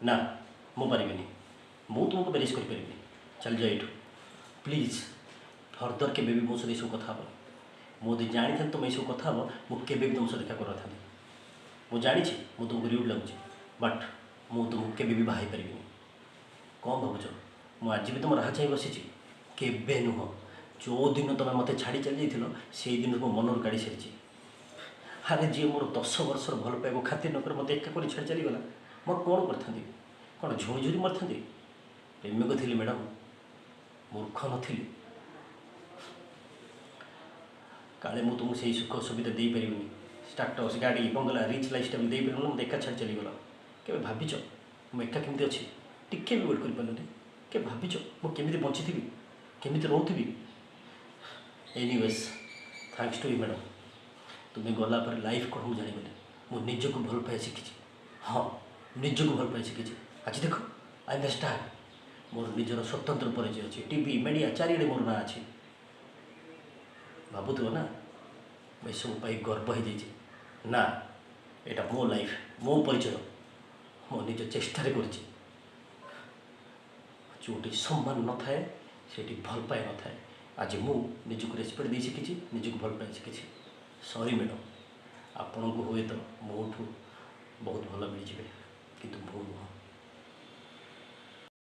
ନା, ମୁଁ ପାରିବିନି। ମୁଁ ତୁମକୁ ମ୍ୟାରେଜ୍ କରିପାରିବିନି। ଚାଲିଯାଅ ଏଇଠୁ ପ୍ଲିଜ୍। ଫର୍ଦର କେବେ ବି ମୋ ସହିତ ଏସବୁ କଥା ହେବନି। ମୁଁ ଯଦି ଜାଣିଥାନ୍ତି ତୁମେ ଏସବୁ କଥା ହେବ, ମୁଁ କେବେ ବି ତୁମ ସହ ଦେଖା କରିନଥାନ୍ତି। ମୁଁ ଜାଣିଛି ମୁଁ ତୁମକୁ ରିଉଡ଼ ଲାଗୁଛି, ବଟ୍ ମୁଁ ତୁମକୁ କେବେ ବି ବାହା ହେଇପାରିବିନି। କ'ଣ ଭାବୁଛ, ମୁଁ ଆଜି ବି ତୁମ ରାହା ଚାହିଁ ବସିଛି? କେବେ ନୁହଁ। ଯେଉଁ ଦିନ ତୁମେ ମୋତେ ଛାଡ଼ି ଚାଲି ଯାଇଥିଲ, ସେଇ ଦିନ ମୋ ମନରୁ କାଢ଼ି ସାରିଛି। ଆରେ, ଯିଏ ମୋର 10 ବର୍ଷର ଭଲ ପାଇବାକୁ ଖାତିର ନ କରି ମୋତେ ଏକା କରି ଛାଡ଼ି ଚାଲିଗଲା, ମୁଁ କ'ଣ କରିଥାନ୍ତି? କ'ଣ ଝୁଣି ଝୁରି ମରିଥାନ୍ତି? ପ୍ରେମିକ ଥିଲି ମ୍ୟାଡ଼ାମ୍, ମୂର୍ଖ ନଥିଲି। କାଳେ ମୁଁ ତୁମକୁ ସେଇ ସୁଖ ସୁବିଧା ଦେଇପାରିବିନି, ଷ୍ଟାଟସ୍, ଗାଡ଼ି, ବଙ୍ଗଲା, ରିଚ୍ ଲାଇଫଷ୍ଟାଇଲ୍ ଦେଇପାରିବିନି, ମୋତେ ଏକା ଛାଡ଼ି ଚାଲିଗଲ। କେବେ ଭାବିଛ ମୁଁ ଏକା କେମିତି ଅଛି? ଟିକେ ବି ୱେଟ୍ କରିପାରିଲନି। କେବେ ଭାବିଛ ମୁଁ କେମିତି ବଞ୍ଚିଥିବି, କେମିତି ରହୁଥିବି? Anyways, thanks to you, madam. ତୁମେ ଗଲା ପରେ ଲାଇଫ୍ କ'ଣ ମୁଁ ଜାଣିଗଲି। ମୁଁ ନିଜକୁ ଭଲ ପାଇବା ଶିଖିଛି। ହଁ, ନିଜକୁ ଭଲ ପାଇବା ଶିଖିଛି। ଆଜି ଦେଖ, I M A star. ମୋର ନିଜର ସ୍ୱତନ୍ତ୍ର ପରିଚୟ ଅଛି। ଟିଭି, ମିଡ଼ିଆ ଚାରିଆଡ଼େ ମୋର ନାଁ ଅଛି। ଭାବୁଥିବ ନା ମୁଁ ଏସବୁ ପାଇ ଗର୍ବ ହେଇଯାଇଛି? ନା, ଏଇଟା ମୋ ଲାଇଫ୍, ମୋ ପରିଚୟ, ମୋ ନିଜ ଚେଷ୍ଟାରେ କରିଛି। ଯେଉଁଠି ସମ୍ମାନ ନଥାଏ, ସେଇଠି ଭଲ ପାଇବା ନଥାଏ। ଆଜି ମୁଁ ନିଜକୁ ରେସପେକ୍ଟ ଦେଇ ଶିଖିଛି, ନିଜକୁ ଭଲ ପାଇ ଶିଖିଛି। ସରି ମ୍ୟାଡ଼ାମ୍, ଆପଣଙ୍କୁ ହୁଏତ ମୋଠୁ ବହୁତ ଭଲ ମିଳିଯିବେ, କିନ୍ତୁ ମୁଁ ନୁହଁ।